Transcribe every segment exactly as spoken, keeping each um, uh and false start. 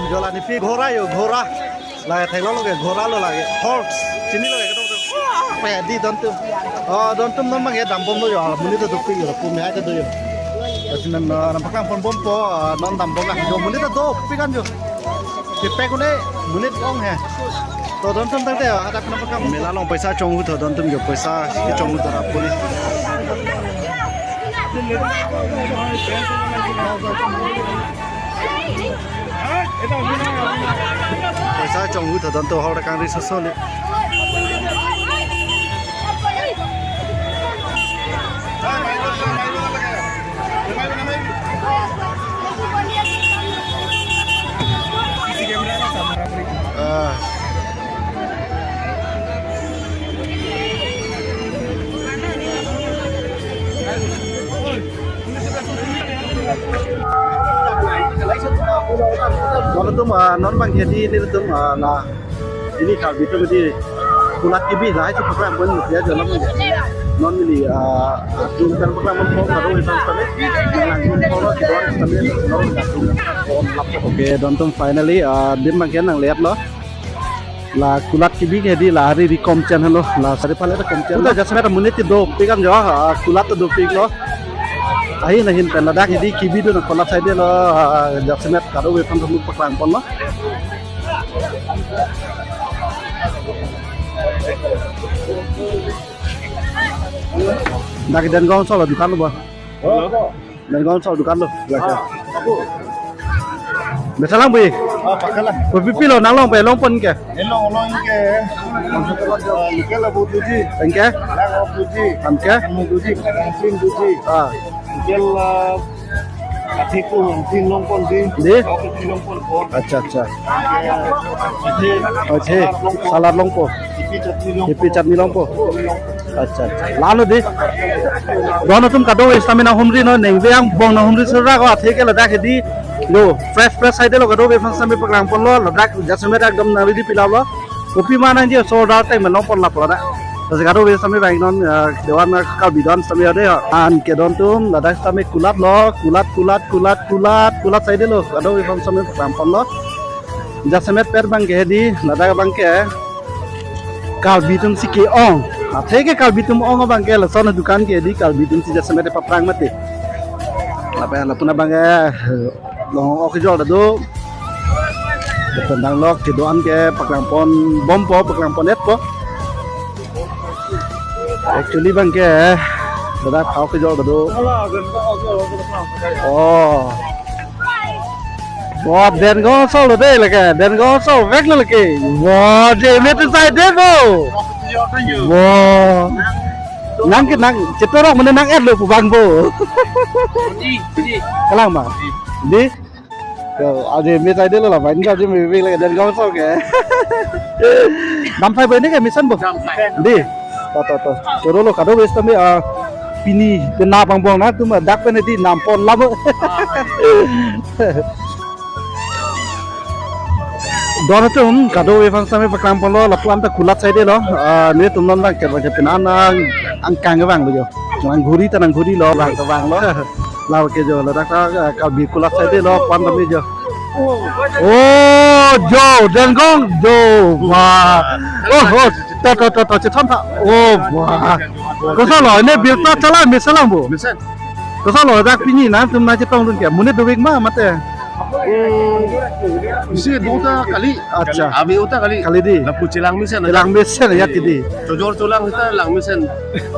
Jo la nephi ghora jo, ghora. La theklonglo ke ghora lo lake. Horse. Chinilo ke, ketok ketok. Pe di dontum. Oh, dontum non abang ke dambomlo jo. Monit ta dopik jo. Pumi hai ta do jo. Lasi non, ah, nangpaklang ponbompo, ah, non dambom la. Jo monit ta dopik an jo. Kepek un-e, monit ong he. To dontum tangte, ah, hadak nangpaklang. Mela along poisa chonghu tho dontum jo, poisa kechonghu tho ra police. Poisa chonghu tho dontum hor kangri sosoli. Ah. Kalau tu, ah, non abang jadi ini tu, ah, la ini Karbi atum di kulat kibi lahai si paklang pon ya jalan. Non neli, ah, atum kan paklang pon karo itu sampai. Nang atum karo di bawah sampai non atum pon lap. Oke, dontum finally, ah, adim abang ke nanglelo. La kulat kibi ke di la hari ri komchen helo, la sari pale ta komchen. Udah jasemet monit ta dopik an jo, ah, kulat ta dopiklo. Ahin ahin pen ladak di kibi do nang kulat saidelo, ah, jasemet kadokave aphan thomuk paklang ponlo. Dak Dengong Solo dukan lo ba? Halo. Dengong Solo dukan lo. Ah, aku. Mesalang bui. Ah, pakalang. Bui pipilo nang longpo, longpon ke? Elong, elong ke. Ah, likel abu tuji. Engke? Lang abu tuji. Engke? Anu tuji, kacang sin tuji. Ah. Likel, ah, Athik tu, tin longpon di. Di? Oke, tin longpon po. Acha, acha. Oke. Oke. Salad longpon. Salad longpon. Ipi chutney longpon. Ipi chutney longpon. Acha, acha. La-an lo di. Don atum kadokave sitame nanghumri non, ningve angbong nanghumri sura ko athe ke ladak di. Lo, fresh fresh saidelo kadokave aphan sitame paklang ponlo, ladak jasemet ekdom nang ready pilaplo. Kopi ma nangji sold out time longpon lapu ladak. Lasi kadokave sitame abang non, eh, doan, eh, Karbi doan sitame ade ho. Anke dontum ladak sitame kulat lo, kulat, kulat, kulat, kulat, kulat saidelo. Kadokave aphan sitame paklang ponlo. Jasemet pen abang ke di, ladak abang ke Karbi atum si ke-ong. Athe ke Karbi atum ong abang ke lason adukan ke di Karbi atum si jasemet paprang mati. Lapen lapu-an abang ke, eh, long ok kejol ta do. Tendang lok kedoan ke paklang ponbompo, paklang pon-etpo. Actually abang ke, ladak ok kejol ta do. Oh. Wah, Dengong Solo dei lake, Dengong Solo vek lo lake. Wah, je me tu sai de bo. Wah. Nang ke nang, chetorok mane nang-etlo pu abang bo. Di, di. Kalang ma? Di? Yo, aje me saidelo la, abang aje me vek lake Dengong Solo ke. Dam sai bo ne ke mesen bo? Dam sai. Di. To, to, to. Chorolo kadokave sitame, ah, pini penap angbong nangtum dak pen di nampon labo. Don atum kadokave aphan sitame paklang ponlo, lapu-an ta kulat saidelo. Ah, netum non abang ke abang ke pini nang angkang abang lo jo. Nang ghuri ta nang ghuri lo, abang ta abang lo. Lake jo, ladak ta, ah, Karbi kulat saidelo, pan kami jo. Oh, jo, Dengong, jo, wah. Oh, oh, to, to, to, to, chethan tha. Oh, wah. Kosonlo, ne birta chala mesalang bo. Mesen. Kosonlo, dak pini nangtum nangchetongdun ke. Monit dovik ma, mate. Hmm. Isi do ta kali. Acha. Ave ta kali. Kali di. Lapu chelang mesen. Chelang mesen ya di. Chojor chelang ta lang mesen.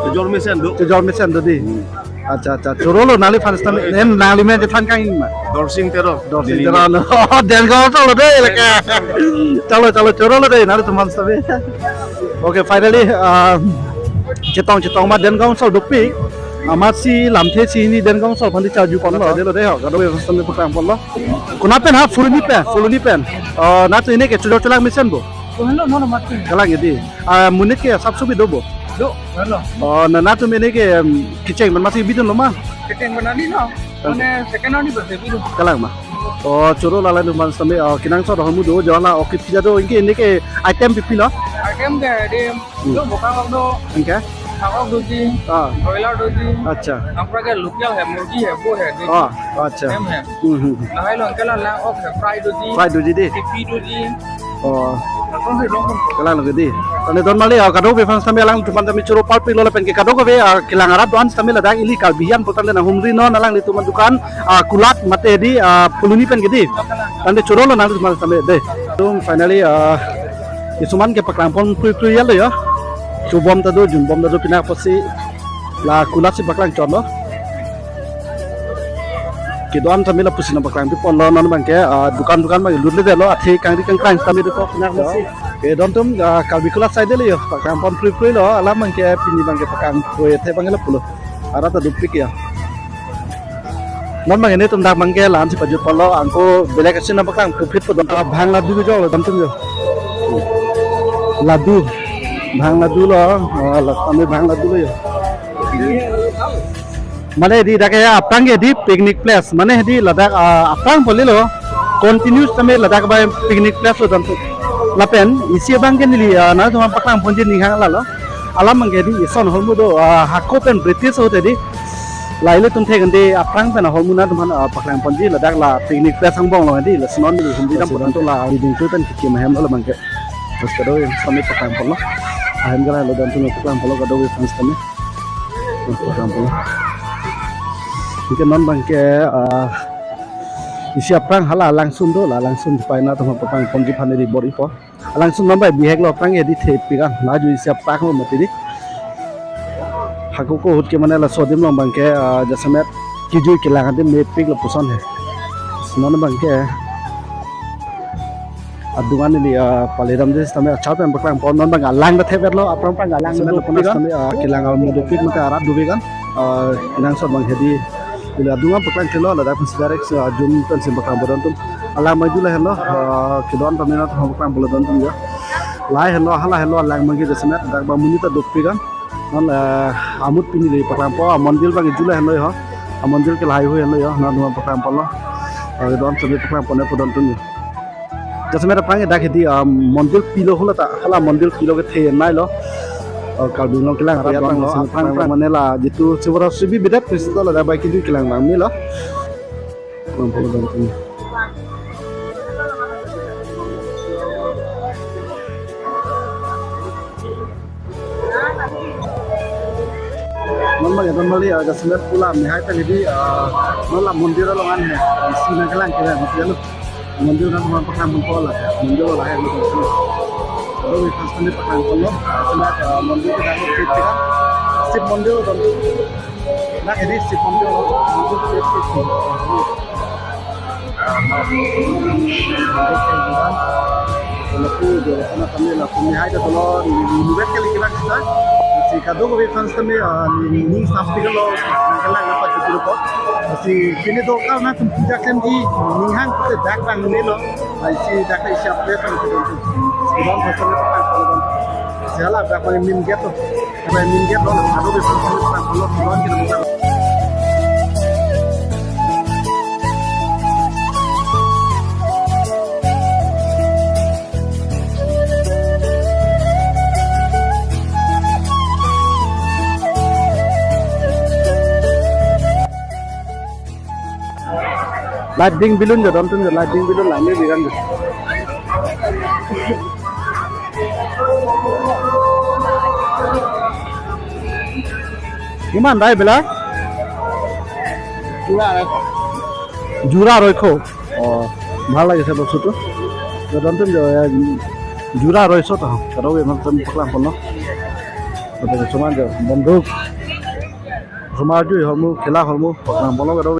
Chojor mesen do. Chojor mesen do di. Hmm. Acha, acha. Chorolo nangliphan sitame, en nanglimen chethan kang ma. Dorsing Terong. Dorsing Terong. Oh, Dengong Solo dei lake. Chalo, chalo, chorolo dei nanglitum aphan sitame. Okay, finally, um, chetong chetong ma Dengong Solo dopik. Amatsi lamthe si hini Dengong Solo aphan charju ponlo. Delo dei ho, kadokave sitame paklang ponlo. Konat pen ha, Phuloni pen, Phuloni pen. Oh, nangtum ne ke chojor chelang mesen bo. Hello, no, no, mati. Kalang di. Ah, monit ke sap subi do bo. Do, hello. Oh, na, nangtum ne ke, um, kecheng pen amatsi bidunlo ma? Kecheng pen ani lo. Mane second ani berse bidun. Kalang ma? Oh, choro lala nu man sitame, oh, kenangsot ahormu do, jo la, oh, kephi ta do, anke ne ke item pipilo? Item ke di, hmm, do, boka do. Anke? Langok doji, ah, broiler doji. Acha. Aphrang ke local hai, murgi hai, bo hai, doji. Ah, acha. Hem hai. Hmm, hmm, hmm. Lahai along ke la langok hai, fry doji. Fry doji dei. Tipi doji. Oh. Langok hai, langok. Kelang lo dei. Tangte don mali, ah, kadokave aphan sitame alanglitum aphan sitame choro parpik lo lapen ke kadokave, ah, kelang arat do-an sitame ladak ili Karbi an pulote nanghumri non alanglitum adukan, ah, kulat mate dei, ah, phuloni pen ke dei. Tangte choro lo nanglitum aphan sitame dei. Tum finally, ah, kisuman ke paklang pon prui prui ya lo ya. Chobom ta do, junbom ta do, pini apotsi la kulat si paklang chot lo. Kedo-an sitame lapusi nangpaklang pi pon lo, non abang ke, ah, dukan dukan abang lutledetlo, athe kangri kangkrang sitame do ko pini apotsi. Ke don tum, ah, Karbi kulat sai dei lo ya, paklang pon prui prui lo, alam abang ke pini abang ke paklang prui athe abang ke lapu lo. Arat ta dopik ya. Non abang ke netum dak abang ke la-an si pajut pon lo, anke belek asin nangpaklang pu phit pu don. Ah, bhang ladu kejok lo don tum jo. Ladu. Bhang ladu lo, ah, la kami bhang ladu lo ya. Mane dei dak ke aphrang ke dei picnic place. Mane dei ladak, ah, aphrang poli lo. Continuous sitame ladak bai picnic place lo don tum. Lapen isi abang ke neli, ah, nangtum aphan paklang ponji ning hang la lo. Alam abang ke dei ison ahormu do, ah, hako pen British ahut dei. La ilitum thek an dei aphrang pen ahormu nangtum aphan, ah, paklang ponji ladak la picnic place angbong lo dei, lasi non neli humri dam pon to la ding tu pen kikim ahem lo abang ke. Terus kadokave sitame paklang pon lo. Ahem ke la lo don tum paklang pon lo kadokave aphan sitame. Paklang pon lo. Anke non abang ke, ah, isi aphrang hala langsun do, la langsun pai nangtum aphan paklang ponji aphan neli bor-i po. Langsun non bai bihek lo aphrang ke dei thepik an. Laju isi aphrang lo mati dei. Hako ko ahut ke mane laso adim along abang ke, ah, jasemet kejui kelang adim mepik lapuson he. Non abang ke adung an neli, ah, pale dam dei sitame achar pen paklang pon non abang alang ta thepet lo, aphrang aphrang alang jasemet lo dopik an. Sitame, ah, kelang along dopik mate arat dopik an. Ah, nangso abang ke dei. Ila adung an paklang kelo, ladak pensi direct, ah, jun pensi paklang pon don tum. Alang maju lahelo, ah, kedo-an pamena tum paklang pon lo don tum ya. Lahelo, hala helo, alang maju jasemet, dak abang monit ta dopik an. Non, ah, amut pini le paklang pon, ah, mondir abang ju lahelo ya. Ah, mondir ke lahai hui helo ya, non abang paklang pon lo. Ah, kedo-an sitame paklang pon pon don tum ya. Jasemet aphrang ke dak hedi, ah, mondir pilo hula ta, hala mondir pilo kethe nai lo. Ah, Karbi Anglong kelang arat abang lo, aphrang aphrang mane la jitu Sivaratri bibidat Kristo la dabai kejui kelang abang me lo. Abang polo abang kejui. Non abang, non mali, ah, jasemet pu la mehai ta hedi, ah, non la mondir along an he, isi nangkelang kelang mesti alo. Mondir nangtum aphan paklang pon po la, mondir lo lahai lo. Kadokave aphan sitame paklang pon lo, jasemet, ah, mondir ke dak lo, Shiv mondir lo don. Dak hedi Shiv mondir lo, mondir Shiv, Shiv. Lapu jo, lapu na kami lapu mehai ta dolo, ni ni bet kali kena kita. Si kadokave aphan sitame, ah, ni ni sampik lo, nangkelang apa tu dulu ko. Si pini do kal nangtum puja klemji, ning hang te dak abang me lo. Ai si dak isi place abang tu. Si don aphan sitame paklang pon lo. Si hala dak abang main gate lo. Abang main gate lo, kadokave aphan sitame paklang pon lo, don kita buka. Light ding balloon jo, don tum jo, light ding balloon lang ni biran jo. Kiman dai bela? Jura aroikho. Jura aroikho. Oh, bhal lagise bostu tu. Jo don tum jo, eh, jura aroiso to. Kadokave aphan sitame paklang pon lo. Kadokave kisuman jo, bonduk. Osomar arju ahormu, khela ahormu, paklang pon lo kadokave.